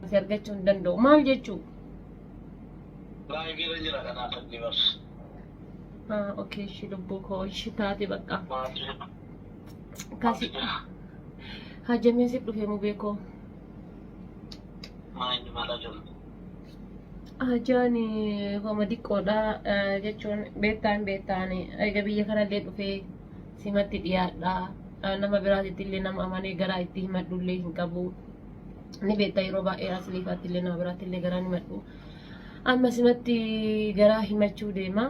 Si argachuu hin danda'u. Maal jechuu? Baay'ee irra jira kanaaf inni bar. Ah, okay, ishii lubbuu koo ishii taate bakka. Kasi hajamee si dhufe mubee koo. Maa inni maal ajamu? Hajaan homa diqqoodha jechuun beektaan beektaan egaa biyya kanallee dhufee simatti dhiyaadha. Nama biraatitti illee nama amanee garaa itti himadhullee hin qabu. Ni beektaa yeroo baay'ee asliifaatti illee nama biraatti illee garaa himadhu. Amma simatti garaa himachuu deema.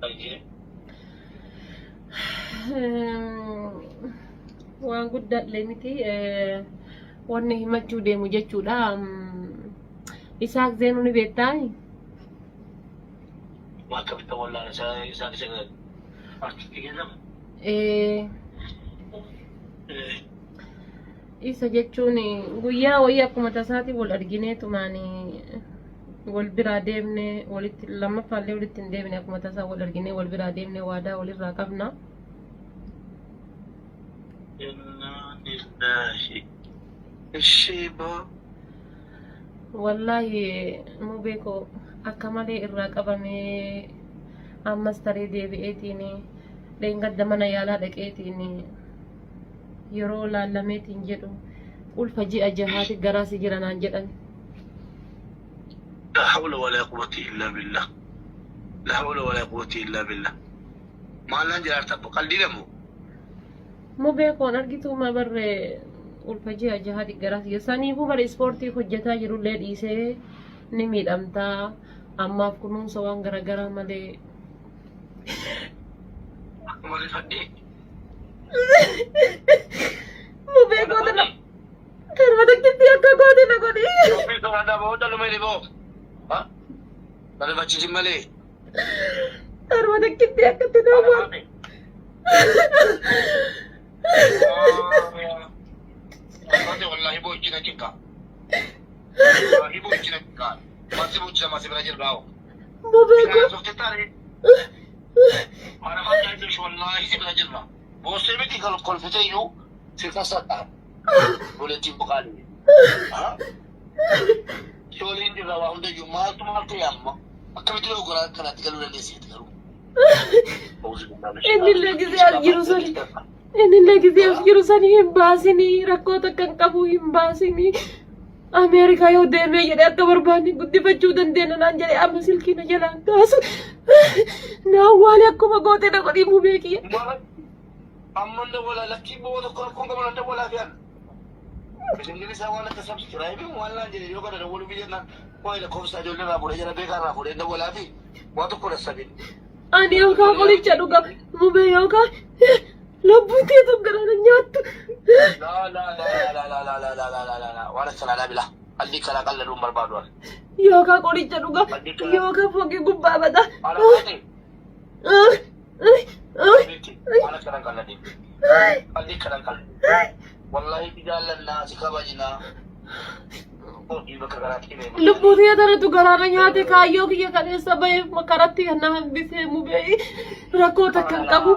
Baay'ee. Waan guddaa illee miti. Wanni himachuu deemu jechuudha. Isaaq Zeenuu ni beektaa? Waa akkamitti wallaan isaa isaan isa artistii keessa. Isa jechuun guyyaa wayii akkuma tasaati wal arginee tumaan wal biraa deemne walitti lammaffaallee walitti hin deemne akkuma tasaa wal arginee wal biraa deemne waadaa walirraa qabna. Innaa lillahi. Ishee boo. Wallaahi mubee koo akka malee irraa qabamee ammas taree deebi'eetiin dheengadda mana yaalaa dhaqeetiin yeroo laallameetiin jedhu ulfa ji'a jahaati garaa si jira naan jedhan. La hawla wala quwwata illa billah. La hawla wala quwwata illa billah. Maal naan jedhaa jirta qaldiidha moo? Mubee koon argituu ma barre ulfa ji'a jahaati garaa si jira. Saniifuu bara ispoortii hojjetaa jirullee dhiisee ni miidhamtaa ammaaf kunuunsa waan garaagaraa malee. Akkuma rifadhee. Mubee koo tana kanuma takkitti akka goote na godhi. Ofii soraadhaa boo dhaluma inni boo. Ha? Na rifachiisin malee. Kanuma takkitti akkatti na godhi. Wallahi boochina cinqa. Wallahi boochina cinqa. Masi boochina masi bira jirra. Mubee koo. Softee taane. Ana maal taa'e wallahi si bira jirra. Boossee miti kan kolfite iyyuu si kasadha. Boleettiin buqaali. Shooliin jirra waa hundayyuu maaltu maal ta'e amma akkamitti dogoggora kanatti galuu dandeesseeti garuu. Innillee gisee as jiru sani innillee gisee as jiru sani hin baasinii rakkoo takka hin qabu hin baasinii. Ameerikaa yoo deemee jedhee akka barbaanne guddifachuu dandeenya naan jedhee amma silkii na jalaan kaasu. Na awwaale akkuma goote na godhii mubee kiyya. Amma dawwala lakkii boo tokko rakkoon qabu nan dawwalaa fi an. Isin isaa waan akka subscribe waan naan jedhe yoo kana dawwaluu biyya naan waa'ee lakkoofsa ijoollee irraa fuudhee jala beekaa irraa fuudhee dawwalaa fi waa tokko dassabiin. Ani yookaan qoricha dhuga mubee yookaan lubbuun teetu garaan nyaattu. La la la la la la la la la la la la waan akkanaa dhaabila. Qalbii karaa qalladuun barbaadu ani. Yookaan qoricha dhuga yookaan foqii gubbaa bada. Haala kaate miti waan akkanaa qalladin. Qalbii karaa qalladin. Wallahi si jaallannaa si kabajnaa. Hojii bakka kanaatti himee. Lubbuu tiyya tanatu garaana nyaate kaayyoo kiyya kaleessa bahee karatti na hambisee mubee rakkoo takka hin qabu.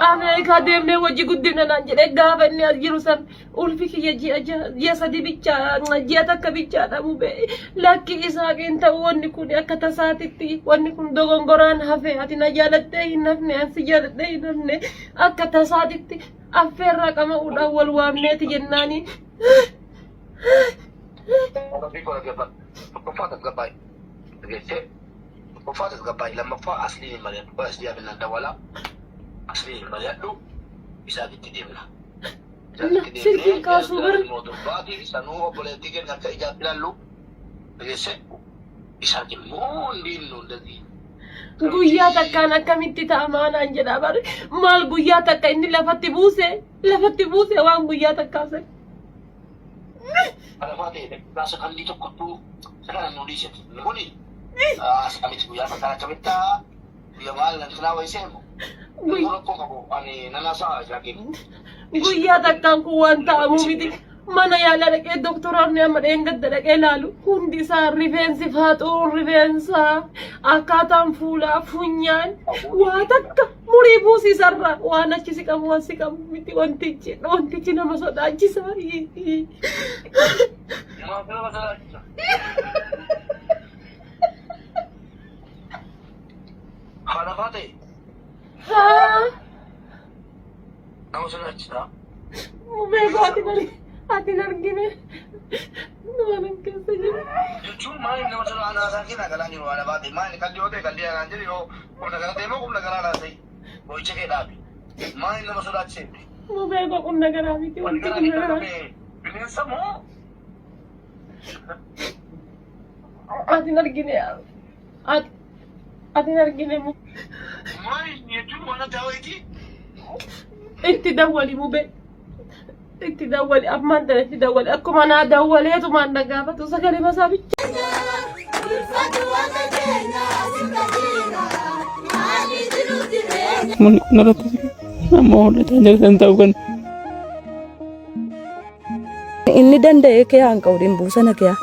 Ameerikaa deemnee hojii guddina naan jedhee gaafa inni as jiru san ulfi kiyya ji'a jaha ji'a sadi bichaa ji'a takka bichaadha mubee lakki isaaqiin ta'u wanni kun akka tasaatitti wanni kun dogongoraan hafe ati na jaalattee hin hafne an si jaaladhee hin hafne akka tasaatitti affeerraa qama'uudhaan wal waamneeti jennaanii. Rabbii koo dhaggeeffadhu. Tokkoffaa tasgabbaa'e. Dhageessee tokkoffaa tasgabbaa'e lammaffaa asliin hin mari'adhu. Aslii hafinaan dawwalaa. Asliin hin mari'adhu. Isaafitti deemna. Isaanitti Silkiin kaasuu bara. Ilmoo durbaati sanuu obboleettii keenya akka ijaatti ilaallu. Dhageessee isaan immoo hin deemnu እንደዚህ. Guyyaa takkaan akkamitti ta'a maalaan jedha bare maal guyyaa takka inni lafatti buuse lafatti buuse waan guyyaa takkaa san. Alafaa ta'e daqiiqaa sakandii tokkottuu kana nu dhiise. Kuni miti guyyaa takkaan akkamitti ta'a guyyaa maal nantinaa wayii seemu. Rakkoo qabu ani nan hasa'a isaatiin. Guyyaa takkaan kun waan ta'amu miti. Mana yaalaa dhaqee doktoroonni amma dheengadda dhaqee laalu hundi isaa rifeensi faaxuun rifeensaa akkaataan fuulaa funyaan waa takka. Murii buusisarra waan achi si qabu waan si qabu miti wantichi wantichi nama sodaachisa. Maaf nama sodaachisa? Haadha faatee Haa nama sodaachisa. beeku ati ati hin argine waan hin keessa jiru. Jechuun maaliif nama sodaa anaa isaan kennaa galaa jiru haadha faatee maali kalli yoo ta'e kalli anaan jiru yoo humna gara ta'e immoo humna garaa laasee boo'icha kee dhaabi. Maaliif nama sodaachise? Beeku qunna garaa miti Wanti wanti garaa kun keessa garaa. qabee bineensa moo Ati hin argine ati ati hin argine maali jechuun waan addaa wayitii? Itti dawwali mubee. Itti dawwali ammaan tana itti dawwali akkuma naa dawwaleetumaan na gaafatu sagalee masaa bicha. Namoonni kun irratti jiru. Nama hollataa jirtan ta'uu kan. Inni danda'ee kee haan qabu dhimbuu sana kee.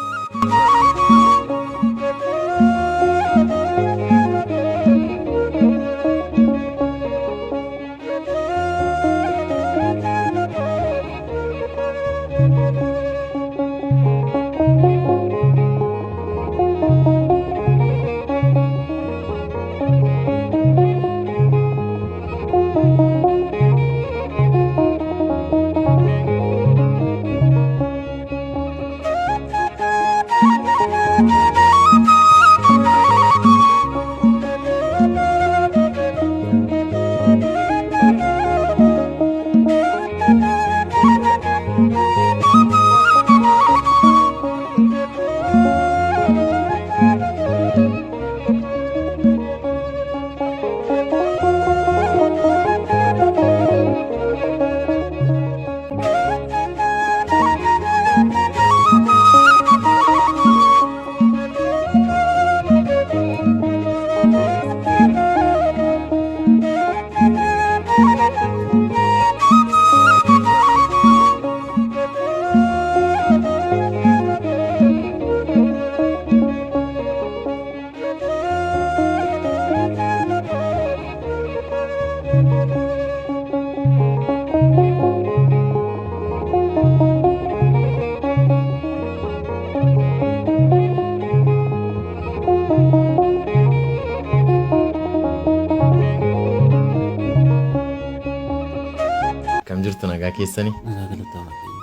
Akkam jirtu nagaa keessanii? Nagaa galataa Waaqayyo.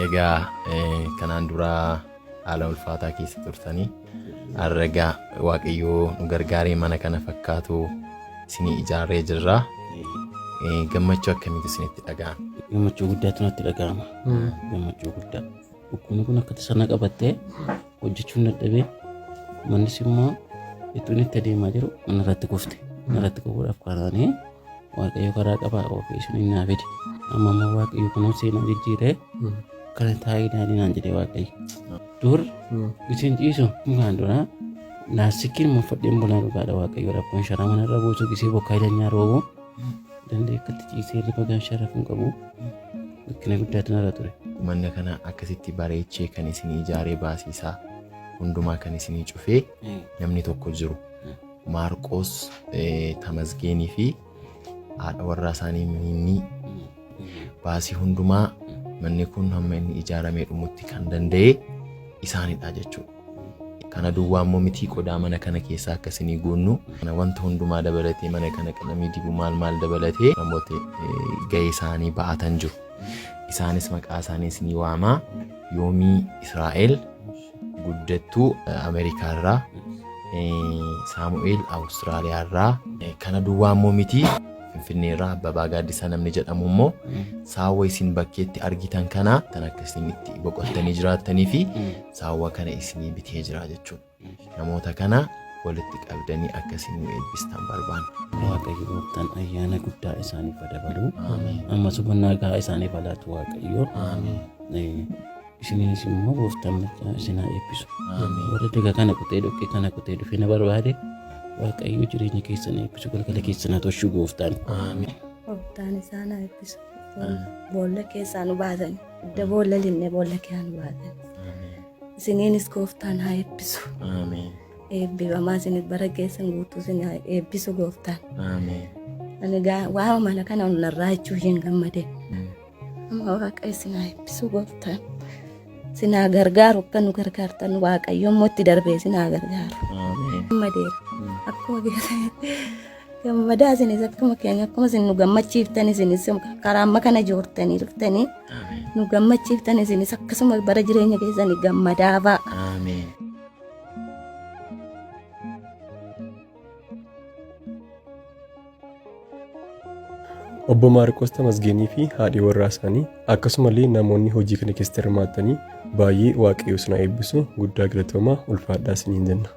Egaa kanaan dura haala ulfaataa keessa turtanii har'a egaa Waaqayyoo nu gargaaree mana kana fakkaatu isinii ijaarree jirra. Gammachuu akkamiitu isinitti dhaga'ama? Gammachuu guddaatu natti dhaga'ama. Gammachuu guddaa. Dhukkubni kun akka tasaa na qabattee hojjechuun dadhabee mannis immoo ittuun itti adeemaa jiru mana irratti kufte. Mana irratti kufuudhaaf karaanii Waaqayyo karaa qabaa ofii isin naa fide. Amma immoo Waaqayyo kunoo seenaa jijjiiree kana taa'ee ilaalii naan jedhe Waaqayyo. Dur isin ciisu kan dura laastikiin muffadheen bulaa dhugaadha Waaqayyo rakkoon sharaa mana irra buusu gisee bokkaa ilanyaa roobu danda'e akkatti ciisee hirriba gaashaa rafuu hin qabu. Rakkina guddaatu narra ture. Mana kana akkasitti bareechee kan isinii ijaaree baasiisaa hundumaa kan isinii cufee namni tokko jiru. Maarqoos Tamasgeenii fi haadha warraa isaanii Miimmii baasii hundumaa manni kun hamma inni ijaaramee dhumutti kan danda'e isaanidha jechuudha. Kana duwwaa immoo mitii qodaa mana kana keessaa akka isinii guunnu kana wanta hundumaa dabalatee mana kana qalamii dibu maal maal dabalatee namoota gahee isaanii ba'atan jiru. Isaanis maqaa isaanii isinii waamaa Yoomii Israa'el guddattuu Ameerikaa irraa Saamu'eel Awustiraaliyaa irraa kana duwwaa immoo miti Finfinnee irraa Abbabaa Gaaddisaa namni jedhamu immoo saawwa isin bakkeetti argitan kana kan akka isin itti boqottanii jiraattanii fi saawwa kana isinii bitee jira jechuudha. Namoota kana walitti qabdanii akka isin nu eebbistan barbaanna. Waaqayyo gooftaan ayyaana guddaa isaaniif haa dabalu. Ammas hubannaa gahaa isaaniif haa laatu Waaqayyo. Isiniinis immoo gooftaan machaa isin haa eebbisu. Warra daga kana qotee dhoqqee kana qotee dhufee na barbaade Waaqayyo jireenya keessan eebbisu galgala keessan haa tolchu gooftaan. Gooftaan isaan haa eebbisu. Boolla keessaa nu baasan. Idda boolla linnee boolla keessaa nu baasan. Isiniinis gooftaan haa eebbisu. Ameen. Eebbifamaa isinit bara keessan guutuu isin haa eebbisu gooftaan. Ameen. Ani gaa waama mana kana narraa jechuu hin gammade. Amma Waaqa isin haa eebbisu gooftaan. Isin haa gargaaru akka nu gargaartan Waaqayyo immoo itti darbee isin haa gargaaru. Ameen. Gammadeera. Akkuma keessanitti gammadaa isinis akkuma keenya akkuma isin nu gammachiiftan isinis karaa amma kana joortanii dhuftanii nu gammachiiftan isinis akkasuma bara jireenya keessanii gammadaa fa'a. Ameen. Obbo Maarqos Tamasgeenii fi haadhi warraa isaanii akkasumallee namoonni hojii kana keessatti hirmaatanii baay'ee Waaqayyo isin haa eebbisu guddaa galatoomaa ulfaadhaa isiniin jenna.